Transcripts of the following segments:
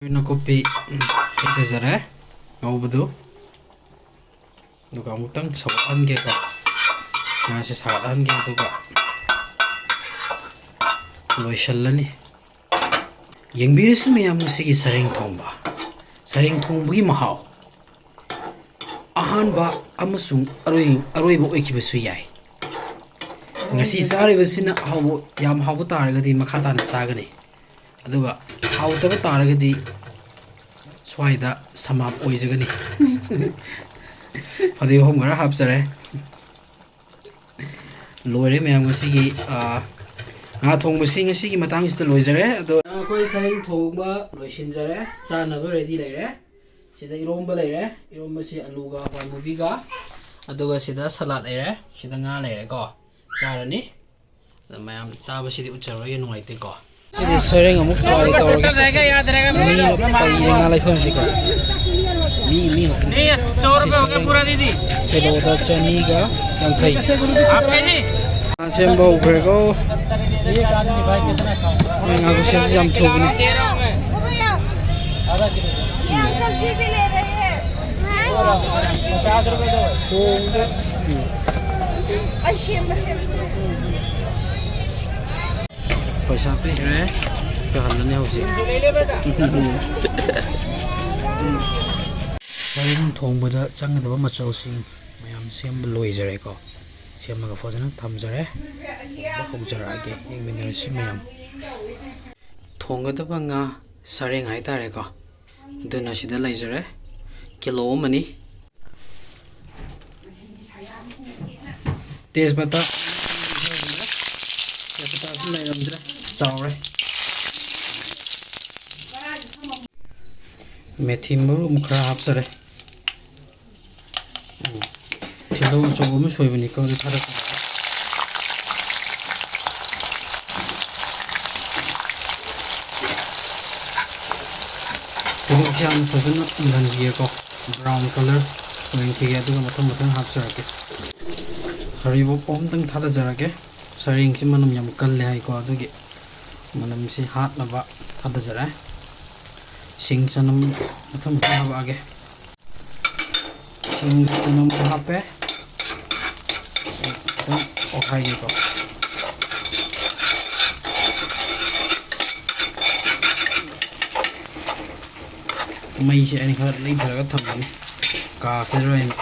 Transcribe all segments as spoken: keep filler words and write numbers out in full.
ꯅꯥꯀꯨꯞꯄꯤ ꯍꯩꯊꯖꯔꯦ ꯉꯧꯕꯗꯨ꯫ ꯑꯗꯨꯒ ꯑꯃꯨꯛꯇꯪ ꯁꯧꯒꯠꯍꯟꯒꯦꯀꯣ꯫ ꯉꯥꯁꯦ ꯁꯥꯒꯠꯍꯟꯒꯦ, ꯑꯗꯨꯒ ꯂꯣꯏꯁꯤꯜꯂꯅꯤ꯫ ꯌꯦꯡꯕꯤꯔꯁꯤ ꯃꯌꯥꯝ, ꯉꯁꯤꯒꯤ ꯁꯔꯦꯡ ꯊꯣꯡꯕ꯫ ꯁꯔꯦꯡ ꯊꯣꯡꯕꯒꯤ ꯃꯍꯥꯎ ꯑꯍꯥꯟꯕ ꯑꯃꯁꯨꯡ ꯑꯔꯣꯏ-, ꯑꯔꯣꯏꯕ ꯑꯣꯏꯈꯤꯕꯁꯨ ꯌꯥꯏ꯫ ꯉꯁꯤ ꯆꯥꯔꯤꯕꯁꯤꯅ ꯍꯥꯎꯕ, ꯌꯥꯝ ꯍꯥꯎꯕ ꯇꯥꯔꯒꯗꯤ ꯃꯈꯥ ꯇꯥꯅ ꯆꯥꯒꯅꯤ꯫ ꯑꯗꯨꯒ ꯍꯥꯎꯇꯕ ꯇꯥꯔꯒꯗꯤ ꯁ꯭ꯋꯥꯏꯗ ꯁꯃꯥꯞ ꯑꯣꯏꯖꯒꯅꯤ꯫ ꯐꯗꯤꯒꯣꯝ ꯈꯔ ꯍꯥꯞꯆꯔꯦ꯫ ꯂꯣꯏꯔꯦ ꯃꯌꯥꯝ ꯉꯁꯤꯒꯤ, ꯑꯥ, ꯉꯥ ꯊꯣꯡꯕꯁꯤ ꯉꯁꯤꯒꯤ ꯃꯇꯥꯡꯁꯤꯗ ꯂꯣꯏꯖꯔꯦ꯫ ꯑꯗꯣ ꯑꯩꯈꯣꯏ ꯁꯔꯦꯡ ꯊꯣꯡꯕ ꯂꯣꯏꯁꯤꯟꯖꯔꯦ꯫ ꯆꯥꯅꯕ ready ꯂꯩꯔꯦ꯫ ꯁꯤꯗ ꯏꯔꯣꯝꯕ ꯂꯩꯔꯦ꯫ ꯏꯔꯣꯝꯕꯁꯤ ꯑꯂꯨꯒ ꯍꯋꯥꯏ ꯃꯨꯕꯤꯒ, ꯑꯗꯨꯒ ꯁꯤꯗ salad ꯂꯩꯔꯦ꯫ ꯁꯤꯗ ꯉꯥ ꯂꯩꯔꯦꯀꯣ꯫ ꯆꯥꯔꯅꯤ꯫ ꯑꯗ ꯃꯌꯥꯝ ꯆꯥꯕꯁꯤꯗꯤ ꯎꯠꯆꯔꯣꯏꯒꯦ, ꯅꯨꯡꯉꯥꯏꯇꯦꯀꯣ꯫ ꯁꯤꯗꯤ ꯁꯔꯦꯡ ꯑꯃꯨꯛ try ꯇꯧꯔꯒꯦ꯫ ꯃꯤ ꯄꯩꯔꯦ ꯉꯥ ꯂꯩꯐꯝꯁꯤꯀꯣ꯫ ꯃꯤ, ꯃꯤ ꯍꯧꯖꯤꯛ ꯁꯤ ꯁꯔꯦꯡ ꯀꯤꯂꯣꯗ ꯆꯅꯤꯒ ꯌꯥꯡꯈꯩ꯫ ꯉꯥ ꯁꯦꯝꯕ ꯍꯧꯈ꯭ꯔꯦꯀꯣ꯫ ꯃꯣꯏ ꯉꯥ ꯈꯨꯁꯦꯝꯁꯤ ꯌꯥꯝ ꯊꯨꯕꯅꯤ꯫ ये आप सब्जी भी ले रहे हैं? ꯊꯣꯡꯕ꯫ ꯎꯝ꯫ ꯑꯩ ꯁꯦꯝꯕ ꯁꯦꯝꯕ꯫ ꯄꯩꯁꯥ ꯄꯤꯈ꯭ꯔꯦ꯫ ꯄꯤꯍꯜꯂꯅꯤ ꯍꯧꯖꯤꯛ꯫ ꯎꯝ꯫ ꯁꯔꯦꯡ ꯊꯣꯡꯕꯗ ꯆꯪꯒꯗꯕ ꯃꯆꯜꯁꯤꯡ ꯃꯌꯥꯝ ꯁꯦꯝꯕ ꯂꯣꯏꯖꯔꯦꯀꯣ꯫ ꯁꯦꯝꯃꯒ ꯐꯖꯅ ꯊꯝꯖꯔꯦ꯫ ꯍꯧꯖꯔꯛꯑꯒꯦ, ꯌꯦꯡꯃꯤꯟꯅꯔꯁꯤ ꯃꯌꯥꯝ꯫ ꯊꯣꯡꯒꯗꯕ ꯉꯥ ꯁꯔꯦꯡ ꯍꯥꯏꯇꯥꯔꯦꯀꯣ꯫ ꯑꯗꯨꯅ ꯁꯤꯗ ꯂꯩꯖꯔꯦ꯫ ꯀꯤꯂꯣ ꯑꯃꯅꯤ꯫ ꯇꯦꯖꯄꯇꯥ꯫ ꯇꯦꯖꯄꯇꯥꯁꯨ ꯂꯩꯔꯝꯗ꯭ꯔꯦ꯫ ꯆꯥꯎꯔꯦ꯫ ꯃꯦꯊꯤ ꯃꯔꯨ ꯑꯃꯨꯛ ꯈꯔ ꯍꯥꯞꯆꯔꯦ꯫ ꯎꯝ꯫ ꯇꯤꯜꯍꯧ ꯑꯆꯧꯕ ꯑꯃ ꯁꯣꯏꯕꯅꯤꯀꯣ, ꯑꯗꯨ ꯊꯥꯗꯔꯛꯀꯦ꯫ ꯇꯤꯜꯍꯧꯁꯤ ꯌꯥꯝꯅ ꯐꯖꯅ ꯃꯨꯜꯍꯟꯕꯤꯒꯦꯀꯣ, brown colour ꯑꯣꯏꯍꯟꯈꯤꯒꯦ, ꯑꯗꯨꯒ ꯃꯊꯪ ꯃꯊꯪ ꯍꯥꯞꯆꯔꯛꯀꯦ꯫ ꯍꯔꯤꯕꯣꯞ ꯑꯍꯨꯝꯇꯪ ꯊꯥꯗꯖꯔꯛꯀꯦ꯫ ꯁꯔꯦꯡꯁꯤ ꯃꯅꯝ ꯌꯥꯝ ꯀꯜꯂꯦ ꯍꯥꯏꯀꯣ, ꯑꯗꯨꯒꯤ ꯃꯅꯝꯁꯤ ꯍꯥꯠꯅꯕ ꯊꯥꯗꯖꯔꯦ꯫ ꯁꯤꯡ ꯆꯅꯝ ꯃꯊꯪ ꯃꯊꯪ ꯍꯥꯞꯄꯛꯑꯒꯦ꯫ ꯁꯤꯡ ꯆꯅꯝ ꯍꯥꯞꯄꯦ꯫ ꯑꯗꯨꯝ ꯑꯣꯠꯈꯥꯏꯒꯦꯀꯣ꯫ ꯃꯩꯁꯦ ꯑꯩꯅ ꯈꯔ ꯂꯩꯊꯔꯒ ꯊꯝꯕꯅꯤ, ꯀꯥꯈꯤꯗ꯭ꯔꯣ ꯍꯥꯏꯅ꯫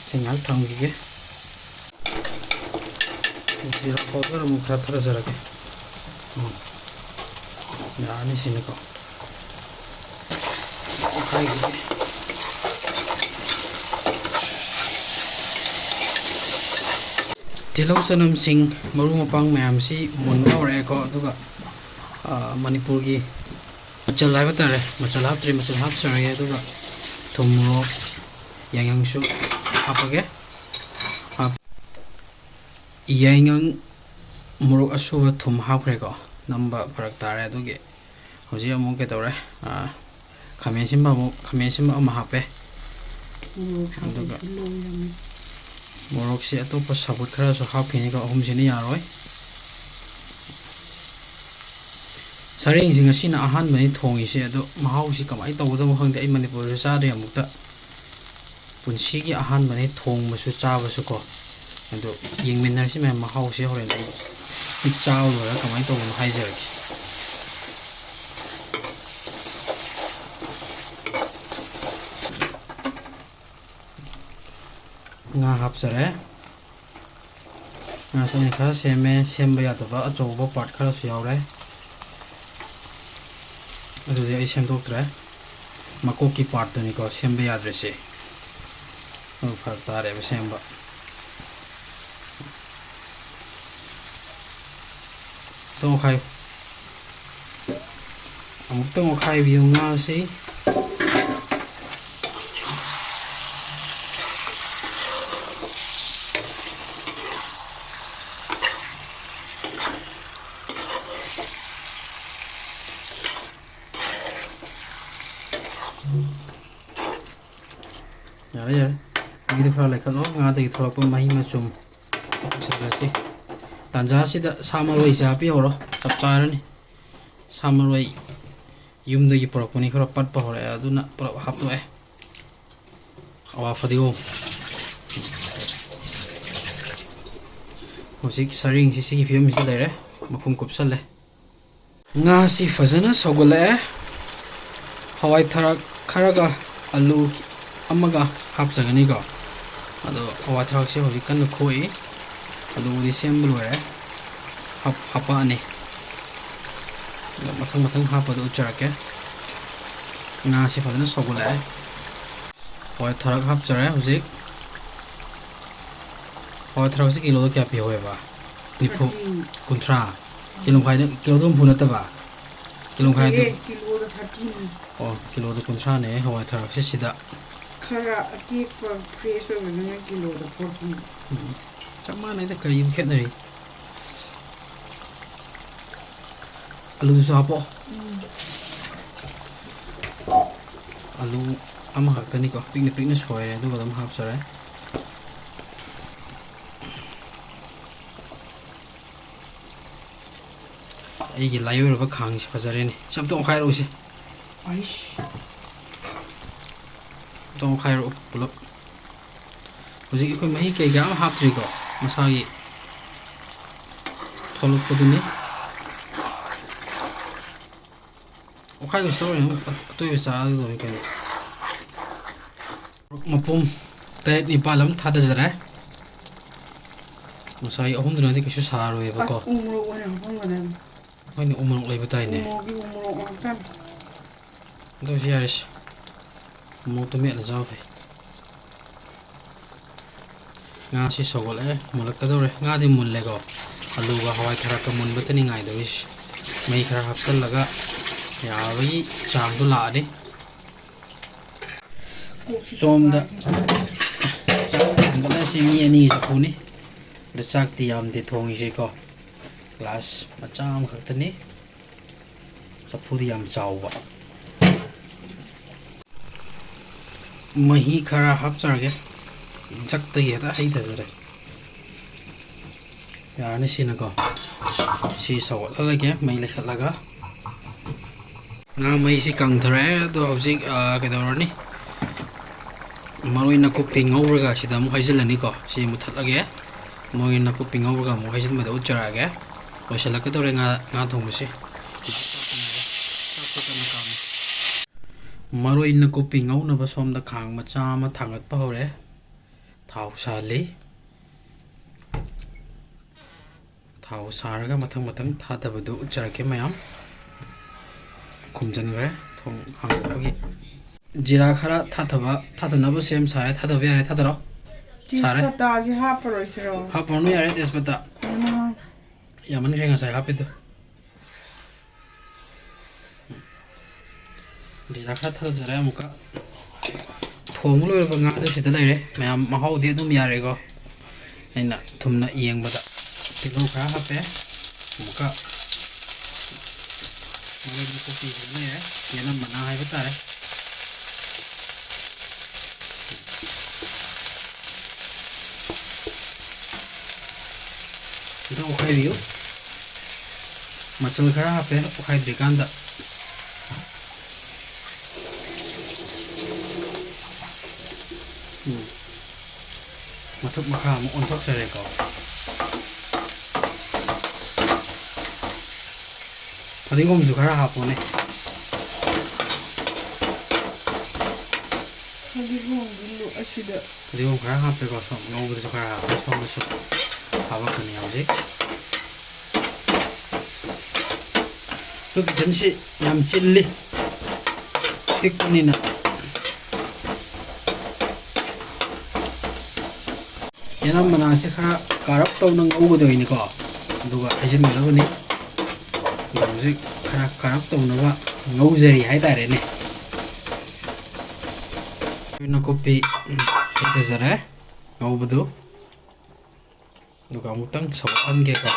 ꯁꯤ ꯉꯥꯏꯍꯥꯛ ꯊꯝꯈꯤꯒꯦ꯫ ꯖꯤꯔꯥ powder ꯑꯃꯨꯛ ꯈꯔ ꯊꯥꯗꯖꯔꯒꯦ꯫ ꯎꯝ꯫ ꯌꯥꯔꯅꯤ ꯁꯤꯅꯀꯣ꯫ ꯑꯣꯠꯈꯥꯏꯈꯤꯒꯦ꯫ ꯇꯤꯜꯍꯧ, ꯆꯅꯝꯁꯤꯡ, ꯃꯔꯨ ꯃꯄꯥꯡ ꯃꯌꯥꯝꯁꯤ ꯃꯨꯟꯕ ꯍꯧꯔꯛꯑꯦꯀꯣ꯫ ꯑꯗꯨꯒ, ꯑ, ꯃꯅꯤꯄꯨꯔꯒꯤ ꯃꯆꯜ ꯍꯥꯏꯕ ꯇꯥꯔꯦ, ꯃꯆꯜ ꯍꯥꯞꯇ꯭ꯔꯤ, ꯃꯆꯜ ꯍꯥꯞꯆꯔꯒꯦ꯫ ꯑꯗꯨꯒ ꯊꯨꯝ, ꯃꯣꯔꯣꯛ, ꯌꯥꯏꯉꯪꯁꯨ ꯍꯥꯞꯄꯒꯦ꯫ ꯍꯥꯞ-, ꯌꯥꯏꯉꯪ, ꯃꯣꯔꯣꯛ ꯑꯁꯨꯕ, ꯊꯨꯝ ꯍꯥꯞꯈ꯭ꯔꯦꯀꯣ꯫ ꯅꯝꯕ ꯐꯔꯛ ꯇꯥꯔꯦ, ꯑꯗꯨꯒꯤ ꯍꯧꯖꯤꯛ ꯑꯃꯨꯛ ꯀꯩꯗꯧꯔꯦ? ꯑꯥ, ꯈꯥꯃꯦꯟ ꯑꯁꯤꯟꯕ ꯑꯃꯨꯛ, ꯈꯥꯃꯦꯟ ꯑꯁꯤꯟꯕ ꯑꯃ ꯍꯥꯞꯄꯦ꯫ ꯃꯣꯔꯣꯛ ꯑꯗꯨꯒ ꯍꯥꯞꯄꯁꯨ ꯂꯣꯏꯔꯝꯃꯦ꯫ ꯃꯣꯔꯣꯛꯁꯦ ꯑꯇꯣꯞꯄ ꯁꯥꯕꯨꯠ ꯈꯔꯁꯨ ꯍꯥꯞꯈꯤꯅꯤꯀꯣ, ꯑꯍꯨꯝꯁꯤꯅ ꯌꯥꯔꯣꯏ꯫ ꯁꯔꯦꯡꯁꯤ ꯉꯁꯤꯅ ꯑꯍꯥꯟꯕꯅꯤ ꯊꯣꯡꯉꯤꯁꯦ, ꯑꯗꯣ ꯃꯍꯥꯎꯁꯤ ꯀꯃꯥꯏꯅ ꯇꯧꯒꯗꯕꯅꯣ ꯈꯪꯗꯦ꯫ ꯑꯩ ꯃꯅꯤꯄꯨꯔꯗꯁꯨ ꯆꯥꯗ꯭ꯔꯤ ꯑꯃꯨꯛꯇ꯫ ꯄꯨꯟꯁꯤꯒꯤ ꯑꯍꯥꯟꯕꯅꯤ ꯊꯣꯡꯕꯁꯨ ꯆꯥꯕꯁꯨ ꯀꯣ꯫ ꯑꯗꯣ ꯌꯦꯡꯃꯤꯟꯅꯔꯁꯤ ꯃꯌꯥꯝ, ꯃꯍꯥꯎꯁꯦ ꯍꯣꯔꯦꯟ ꯑꯩ ꯍꯦꯛ ꯆꯥꯕ ꯂꯣꯏꯔꯒ ꯀꯃꯥꯏꯅ ꯇꯧꯕꯅꯣ ꯍꯥꯏꯖꯔꯛꯀꯦ꯫ ꯉꯥ ꯍꯥꯞꯆꯔꯦ꯫ ꯉꯥꯁꯦ ꯑꯩꯅ ꯈꯔ ꯁꯦꯝꯃꯦ, ꯁꯦꯝꯕ ꯌꯥꯗꯕ ꯑꯆꯧꯕ part ꯈꯔꯁꯨ ꯌꯥꯎꯔꯦ꯫ ꯑꯗꯨꯗꯤ ꯑꯩ ꯁꯦꯝꯗꯣꯛꯇ꯭ꯔꯦ꯫ ꯃꯀꯣꯛꯀꯤ partꯇꯨꯅꯤꯀꯣ ꯁꯦꯝꯕ ꯌꯥꯗ꯭ꯔꯤꯁꯦ꯫ ꯑꯗꯨ ꯐꯔꯛ ꯇꯥꯔꯦꯕ ꯁꯦꯝꯕ꯫ ꯑꯃꯨꯛꯇꯪ ꯑꯣꯠꯈꯥꯏꯌꯨ꯫ ꯑꯃꯨꯛꯇꯪ ꯑꯣꯠꯈꯥꯏꯕꯤꯌꯨ ꯉꯥꯁꯤ꯫ ꯌꯥꯔꯦ, ꯌꯥꯔꯦ꯫ ꯃꯍꯤꯗꯣ ꯈꯔ ꯂꯩꯈꯠꯂꯣ꯫ ꯉꯥꯗꯒꯤ ꯊꯣꯛꯂꯛꯄ ꯃꯍꯤ ꯃꯆꯨꯝ ꯂꯣꯏꯁꯤꯜꯂꯁꯤ꯫ ꯇꯥꯟꯖꯥꯁꯤꯗ ꯁꯥ ꯃꯔꯣꯏꯁꯦ ꯍꯥꯞꯄꯤꯍꯧꯔꯣ, ꯆꯞ ꯆꯥꯔꯅꯤ꯫ ꯁꯥ ꯃꯔꯣꯏ ꯌꯨꯝꯗꯒꯤ ꯄꯨꯔꯛꯄꯅꯤ, ꯈꯔ ꯄꯠꯄ ꯍꯧꯔꯛꯑꯦ, ꯑꯗꯨꯅ ꯄꯨꯂꯞ ꯍꯥꯞꯇꯣꯛꯑꯦ꯫ ꯑꯋꯥ ꯐꯗꯤꯒꯣꯝ꯫ ꯍꯧꯖꯤꯛ ꯁꯔꯦꯡꯁꯤ ꯁꯤꯒꯤ ꯐꯤꯕꯝꯁꯤꯗ ꯂꯩꯔꯦ, ꯃꯈꯨꯝ ꯀꯨꯞꯁꯜꯂꯦ꯫ ꯉꯥꯁꯤ ꯐꯖꯅ ꯁꯧꯒꯠꯂꯛꯑꯦ꯫ ꯍꯋꯥꯏ ꯊꯔꯥꯛ ꯈꯔꯒ ꯑꯂꯨ ꯑꯃꯒ ꯍꯥꯞꯆꯒꯅꯤꯀꯣ꯫ ꯑꯗꯣ ꯍꯋꯥꯏ ꯊꯔꯥꯛꯁꯦ ꯍꯧꯖꯤꯛ ꯀꯟꯅ ꯈꯣꯛꯏ꯫ ꯑꯂꯨꯕꯨꯗꯤ ꯁꯦꯝꯕ ꯂꯣꯏꯔꯦ꯫ ꯍꯥꯞ-, ꯍꯥꯞꯄꯛꯑꯅꯤ꯫ ꯑꯗꯣ ꯃꯊꯪ ꯃꯊꯪ ꯍꯥꯞꯄꯗꯣ ꯎꯠꯆꯔꯛꯀꯦ꯫ ꯉꯥꯁꯤ ꯐꯖꯅ ꯁꯧꯒꯠꯂꯛꯑꯦ꯫ ꯍꯋꯥꯏ ꯊꯔꯥꯛ ꯍꯥꯞꯆꯔꯦ ꯍꯧꯖꯤꯛ꯫ ꯍꯋꯥꯏ ꯊꯔꯥꯛꯁꯦ ꯀꯤꯂꯣꯗ ꯀꯌꯥ ꯄꯤꯍꯧꯋꯦꯕ? ꯅꯤꯐꯨ꯫ ꯊꯥꯔꯇꯤ꯫ ꯀꯨꯟꯊ꯭ꯔꯥ꯫ ꯀꯤꯂꯣ ꯃꯈꯥꯏꯗ, ꯀꯤꯂꯣꯗ ꯍꯨꯝꯐꯨ ꯅꯠꯇꯕ? ꯀꯤꯂꯣ ꯃꯈꯥꯏꯗ꯫ ꯅꯠꯇꯦ, ꯀꯤꯂꯣꯗ ꯊꯥꯔꯇꯤꯅꯤ꯫ ꯑꯣ, ꯀꯤꯂꯣꯗ ꯀꯨꯟꯊ꯭ꯔꯥꯅꯦ ꯍꯋꯥꯏ ꯊꯔꯥꯛꯁꯦ ꯁꯤꯗ꯫ ꯈꯔ ꯑꯇꯦꯛꯄ fresh ꯑꯣꯏꯕꯗꯨꯅ ꯀꯤꯂꯣꯗ ꯐꯣꯔꯇꯤ꯫ ꯎꯝ, ꯆꯞ ꯃꯥꯟꯅꯩꯗ, ꯀꯔꯤꯕꯨ ꯈꯦꯠꯅꯔꯤ? ꯑꯂꯨꯗꯨꯁꯨ ꯍꯥꯞꯄꯛꯑꯣ꯫ ꯎꯝ꯫ ꯑꯂꯨ ꯑꯃꯈꯛꯇꯅꯤꯀꯣ, ꯄꯤꯛꯅ ꯄꯤꯛꯅ ꯁꯣꯏꯔꯦ, ꯑꯗꯨꯒ ꯑꯗꯨꯝ ꯍꯥꯞꯆꯔꯦ꯫ ꯑꯩꯒꯤ ꯂꯥꯏ ꯑꯣꯏꯔꯕ ꯈꯥꯡꯁꯦ ꯐꯖꯔꯦꯅꯦ꯫ ꯁꯤ ꯑꯝꯇ ꯑꯣꯠꯈꯥꯏꯔꯛꯎꯁꯦ꯫ ꯑꯩꯁ꯫ ꯑꯝꯇ ꯑꯣꯠꯈꯥꯏꯔꯛꯎ ꯄꯨꯂꯞ꯫ ꯍꯧꯖꯤꯛ ꯑꯩꯈꯣꯏ ꯃꯍꯤ ꯀꯩꯀꯥ ꯑꯃ ꯍꯥꯞꯇ꯭ꯔꯤꯀꯣ, ꯃꯁꯥꯒꯤ ꯊꯣꯛꯂꯛꯄꯗꯨꯅꯤ꯫ ꯑꯣꯠꯈꯥꯏꯕꯁꯨ ꯇꯧꯔꯦ, ꯑꯃꯨꯛ ꯑꯇꯣꯏꯕ ꯆꯥꯒꯗꯧꯅꯤ ꯀꯩꯅꯣ꯫ ꯃꯄꯨꯝ ꯇꯔꯦꯠ ꯅꯤꯄꯥꯜ ꯑꯃ ꯊꯥꯗꯖꯔꯦ꯫ ꯉꯁꯥꯏ ꯑꯍꯨꯝꯗꯨꯅꯗꯤ ꯀꯩꯁꯨ ꯁꯥꯔꯣꯏꯕꯀꯣ꯫ ꯑꯁ, ꯎ ꯃꯣꯔꯣꯛ ꯑꯣꯏꯅ ꯍꯥꯞꯄꯝꯒꯗꯕꯅꯤ꯫ ꯍꯣꯏꯅꯦ, ꯎ ꯃꯣꯔꯣꯛ ꯂꯩꯕ ꯇꯥꯏꯅꯦ꯫ ꯎ ꯃꯣꯔꯣꯛꯀꯤ ꯎ ꯃꯣꯔꯣꯛ ꯉꯥꯛꯇꯅꯤ꯫ ꯑꯗꯨ ꯑꯣꯏꯁꯨ ꯌꯥꯔꯦꯁꯦ꯫ ꯎ ꯃꯣꯔꯣꯛꯇꯣ ꯃꯦꯠꯂ ꯆꯥꯕ ꯐꯩ꯫ ꯉꯥꯁꯤ ꯁꯧꯒꯠꯂꯛꯑꯦ, ꯃꯨꯜꯂꯛꯀꯗꯧꯔꯦ꯫ ꯉꯥꯗꯤ ꯃꯨꯜꯂꯦꯀꯣ꯫ ꯑꯂꯨꯒ ꯍꯋꯥꯏ ꯊꯔꯥꯛꯀ ꯃꯨꯟꯕꯇꯅꯤ ꯉꯥꯏꯗꯧꯔꯤꯁꯦ꯫ ꯃꯩ ꯈꯔ ꯍꯥꯞꯆꯜꯂꯒ ꯌꯥꯕꯒꯤ ꯆꯥꯡꯗꯣ ꯂꯥꯛꯑꯅꯤ꯫ ꯁꯣꯝꯗ ꯆꯥꯛ ꯊꯥꯡꯒꯠꯂꯁꯤ, ꯃꯤ ꯑꯅꯤ ꯆꯐꯨꯅꯤ꯫ ꯑꯗ ꯆꯥꯛꯇꯤ ꯌꯥꯝꯗꯦ ꯊꯣꯡꯉꯤꯁꯦꯀꯣ, glass ꯃꯆꯥ ꯑꯃꯈꯛꯇꯅꯤ꯫ ꯆꯐꯨꯗꯤ ꯌꯥꯝ ꯆꯥꯎꯕ꯫ ꯃꯍꯤ ꯈꯔ ꯍꯥꯞꯆꯔꯒꯦ, ꯖꯛꯇꯒꯤ ꯍꯦꯛꯇ ꯍꯩꯊꯖꯔꯦ꯫ ꯌꯥꯔꯅꯤ ꯁꯤꯅꯀꯣ꯫ ꯁꯤ ꯁꯧꯒꯠꯍꯜꯂꯒꯦ ꯃꯩ ꯂꯩꯈꯠꯂꯒ꯫ ꯉꯥ ꯃꯩꯁꯤ ꯀꯪꯊꯔꯛꯑꯦ꯫ ꯑꯗꯣ ꯍꯧꯖꯤꯛ, ꯑ, ꯀꯩꯗꯧꯔꯅꯤ? ꯃꯔꯣꯏ ꯅꯥꯀꯨꯞꯄꯤ ꯉꯧꯔꯒ ꯁꯤꯗ ꯑꯃꯨꯛ ꯍꯩꯖꯤꯜꯂꯅꯤꯀꯣ꯫ ꯁꯤ ꯃꯨꯊꯠꯂꯒꯦ꯫ ꯃꯔꯣꯏ ꯅꯥꯀꯨꯞꯄꯤ ꯉꯧꯔꯒ ꯑꯃꯨꯛ ꯍꯩꯖꯤꯟꯕꯗ ꯎꯠꯆꯔꯛꯑꯒꯦ꯫ ꯂꯣꯏꯁꯤꯜꯂꯛꯀꯗꯧꯔꯦ ꯉꯥ, ꯉꯥ ꯊꯣꯡꯕꯁꯤ꯫ ꯆꯥꯛꯁꯨ ꯀꯟꯅ ꯀꯥꯝꯃꯤ꯫ ꯃꯔꯣꯏ ꯅꯥꯀꯨꯞꯄꯤ ꯉꯧꯅꯕ ꯁꯣꯝꯗ ꯈꯥꯡ ꯃꯆꯥ ꯑꯃ ꯊꯥꯡꯒꯠꯄ ꯍꯧꯔꯦ꯫ ꯊꯥꯎ ꯁꯥꯍꯜꯂꯤ꯫ ꯊꯥꯎ ꯁꯥꯔꯒ ꯃꯊꯪ ꯃꯊꯪ ꯊꯥꯗꯕꯗꯨ ꯎꯠꯆꯔꯛꯀꯦ ꯃꯌꯥꯝ꯫ ꯈꯨꯝꯖꯤꯟꯈ꯭ꯔꯦ ꯊꯣꯡ ꯍꯥꯡꯗꯣꯛꯄꯒꯤ꯫ ꯖꯤꯔꯥ ꯈꯔ ꯊꯥꯊꯕ, ꯊꯥꯗꯅꯕ ꯁꯦꯝ ꯁꯥꯔꯦ꯫ ꯊꯥꯗꯕ ꯌꯥꯔꯦ, ꯊꯥꯗꯔꯣ꯫ ꯁꯥꯔꯦ꯫ ꯇꯦꯖꯄꯇꯥꯁꯦ ꯍꯥꯞꯄꯔꯣꯏꯁꯤꯔꯣ? ꯍꯥꯞꯄꯨꯔꯅꯨ, ꯌꯥꯔꯦ ꯇꯦꯖꯄꯇꯥ꯫ ꯀꯩꯅꯣ? ꯌꯥꯝꯃꯟꯈ꯭ꯔꯦ ꯉꯁꯥꯏ ꯍꯥꯞꯄꯤꯗꯣ꯫ ꯖꯤꯔꯥ ꯈꯔ ꯊꯥꯗꯖꯔꯦ ꯑꯃꯨꯛꯀ꯫ ꯊꯣꯡꯕ ꯂꯣꯏꯔꯕ ꯉꯥꯗꯨ ꯁꯤꯗ ꯂꯩꯔꯦ꯫ ꯃꯌꯥꯝ ꯃꯍꯥꯎꯗꯤ ꯑꯗꯨꯝ ꯌꯥꯔꯦꯀꯣ꯫ ꯑꯩꯅ ꯊꯨꯝꯅ ꯌꯦꯡꯕꯗ ꯇꯤꯜꯍꯧ ꯈꯔ ꯍꯥꯞꯄꯦ꯫ ꯑꯃꯨꯛꯀ ꯃꯔꯣꯏ ꯅꯥꯀꯨꯞꯄꯤ ꯁꯤꯗ ꯂꯩꯔꯦ꯫ ꯌꯦꯅꯝ ꯃꯅꯥ ꯍꯥꯏꯕ ꯇꯥꯔꯦ꯫ ꯑꯝꯇ ꯑꯣꯠꯈꯥꯏꯕꯤꯌꯨ꯫ ꯃꯆꯜ ꯈꯔ ꯍꯥꯞꯄꯦ ꯑꯣꯠꯈꯥꯏꯗ꯭ꯔꯤꯀꯥꯟꯗ꯫ ꯎꯝ꯫ ꯃꯊꯛ ꯃꯈꯥ ꯑꯃꯨꯛ ꯑꯣꯟꯊꯣꯛꯆꯔꯦꯀꯣ꯫ ꯐꯗꯤꯒꯣꯝꯁꯨ ꯈꯔ ꯍꯥꯞꯄꯣꯅꯦ꯫ ꯐꯗꯤꯒꯣꯝꯗꯤ ꯂꯨ-, ꯑꯁꯤꯗ꯫ ꯐꯗꯤꯒꯣꯝ ꯈꯔ ꯍꯥꯞꯄꯦꯀꯣ, ꯁꯣꯝ ꯉꯧꯕꯗꯁꯨ ꯈꯔ ꯍꯥꯞꯄꯦ, ꯁꯣꯝꯗꯁꯨ ꯍꯥꯞꯄꯛꯀꯅꯤ ꯍꯧꯖꯤꯛ꯫ ꯑꯩꯈꯣꯏ ꯀꯤꯆꯟꯁꯤ ꯌꯥꯝ ꯆꯤꯜꯂꯤ, ꯄꯤꯛꯄꯅꯤꯅ꯫ ꯌꯦꯅꯝ ꯃꯅꯥꯁꯦ ꯈꯔ ꯀꯥꯔꯞ ꯇꯧꯅ ꯉꯧꯒꯗꯣꯏꯅꯤꯀꯣ, ꯑꯗꯨꯒ ꯍꯩꯖꯤꯟꯒꯗꯕꯅꯤ꯫ ꯑꯗꯣ ꯍꯧꯖꯤꯛ ꯈꯔ ꯀꯥꯔꯞ ꯇꯧꯅꯕ ꯉꯧꯖꯔꯤ ꯍꯥꯏꯇꯥꯔꯦꯅꯦ꯫ ꯅꯥꯀꯨꯞꯄꯤ ꯍꯩꯊꯖꯔꯦ ꯉꯧꯕꯗꯨ꯫ ꯑꯗꯨꯒ ꯑꯃꯨꯛꯇꯪ ꯁꯧꯒꯠꯍꯟꯒꯦꯀꯣ꯫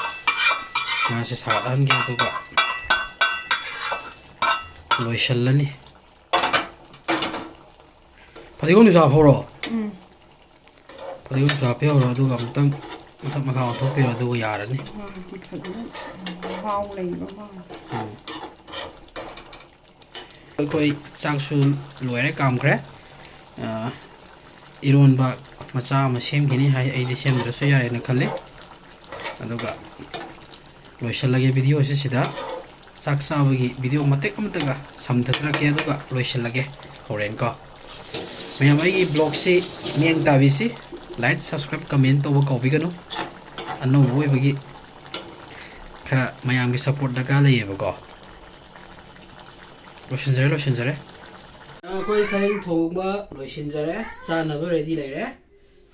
ꯉꯥꯁꯦ ꯁꯥꯒꯠꯍꯟꯒꯦ, ꯑꯗꯨꯒ ꯂꯣꯏꯁꯤꯜꯂꯅꯤ꯫ ꯐꯗꯤꯒꯣꯝꯗꯨꯁꯨ ꯍꯥꯞꯍꯧꯔꯣ꯫ ꯎꯝ꯫ ꯐꯗꯤꯒꯣꯝꯗꯨꯁꯨ ꯍꯥꯞꯄꯤꯍꯧꯔꯣ, ꯑꯗꯨꯒ ꯑꯃꯨꯛꯇꯪ ꯃꯊꯛ ꯃꯈꯥ ꯑꯣꯟꯊꯣꯛꯄꯤꯔꯣ, ꯑꯗꯨꯒ ꯌꯥꯔꯅꯤ꯫ ꯃꯥꯗꯤ ꯐꯖꯅ ꯃꯍꯥꯎ ꯂꯩꯕ ꯃꯥꯜꯂꯦ꯫ ꯑꯩꯈꯣꯏ ꯆꯥꯛꯁꯨ ꯂꯣꯏꯔꯦ, ꯀꯥꯝꯈ꯭ꯔꯦ꯫ ꯑ, ꯏꯔꯣꯟꯕ ꯃꯆꯥ ꯑꯃ ꯁꯦꯝꯈꯤꯅꯤ ꯍꯥꯏ, ꯑꯩꯗꯤ ꯁꯦꯝꯗ꯭ꯔꯁꯨ ꯌꯥꯔꯦꯅ ꯈꯜꯂꯤ꯫ ꯑꯗꯨꯒ ꯂꯣꯏꯁꯤꯜꯂꯒꯦ ꯚꯤꯗꯤꯑꯣꯁꯤ ꯁꯤꯗ꯫ ꯆꯥꯛ ꯆꯥꯕꯒꯤ ꯚꯤꯗꯤꯑꯣ ꯃꯇꯦꯛ ꯑꯃꯇꯒ ꯁꯝꯊꯖꯔꯛꯀꯦ, ꯑꯗꯨꯒ ꯂꯣꯏꯁꯤꯜꯂꯒꯦ ꯍꯣꯔꯦꯟ ꯀꯣ꯫ ꯃꯌꯥꯝ ꯑꯩꯒꯤ ꯕ꯭ꯂꯣꯒꯁꯤ ꯃꯤꯠꯌꯦꯡ ꯇꯥꯕꯤꯁꯤ, like, subscribe, comment ꯇꯧꯕ ꯀꯥꯎꯕꯤꯒꯅꯨ꯫ ꯑꯅꯧꯕ ꯑꯣꯏꯕꯒꯤ ꯈꯔ ꯃꯌꯥꯝꯒꯤ support ꯗꯔꯀꯥꯔ ꯂꯩꯌꯦꯕꯀꯣ꯫ ꯂꯣꯏꯁꯤꯟꯖꯔꯦ, ꯂꯣꯏꯁꯤꯟꯖꯔꯦ꯫ ꯑꯩꯈꯣꯏ ꯁꯔꯦꯡ ꯊꯣꯡꯕ ꯂꯣꯏꯁꯤꯟꯖꯔꯦ, ꯆꯥꯅꯕ ready ꯂꯩꯔꯦ꯫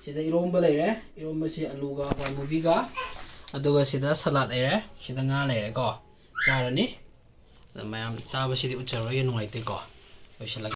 ꯁꯤꯗ ꯏꯔꯣꯝꯕ ꯂꯩꯔꯦ, ꯏꯔꯣꯝꯕꯁꯤ ꯑꯂꯨꯒ ꯍꯋꯥꯏ ꯃꯨꯕꯤꯒ, ꯑꯗꯨꯒ ꯁꯤꯗ salad ꯂꯩꯔꯦ, ꯁꯤꯗ ꯉꯥ ꯂꯩꯔꯦꯀꯣ꯫ ꯆꯥꯔꯅꯤ꯫ ꯑꯗ ꯃꯌꯥꯝ ꯆꯥꯕꯁꯤꯗꯤ ꯎꯠꯆꯔꯣꯏꯒꯦ, ꯅꯨꯡꯉꯥꯏꯇꯦꯀꯣ꯫ ꯂꯣꯏꯁꯤꯜꯂꯒꯦ꯫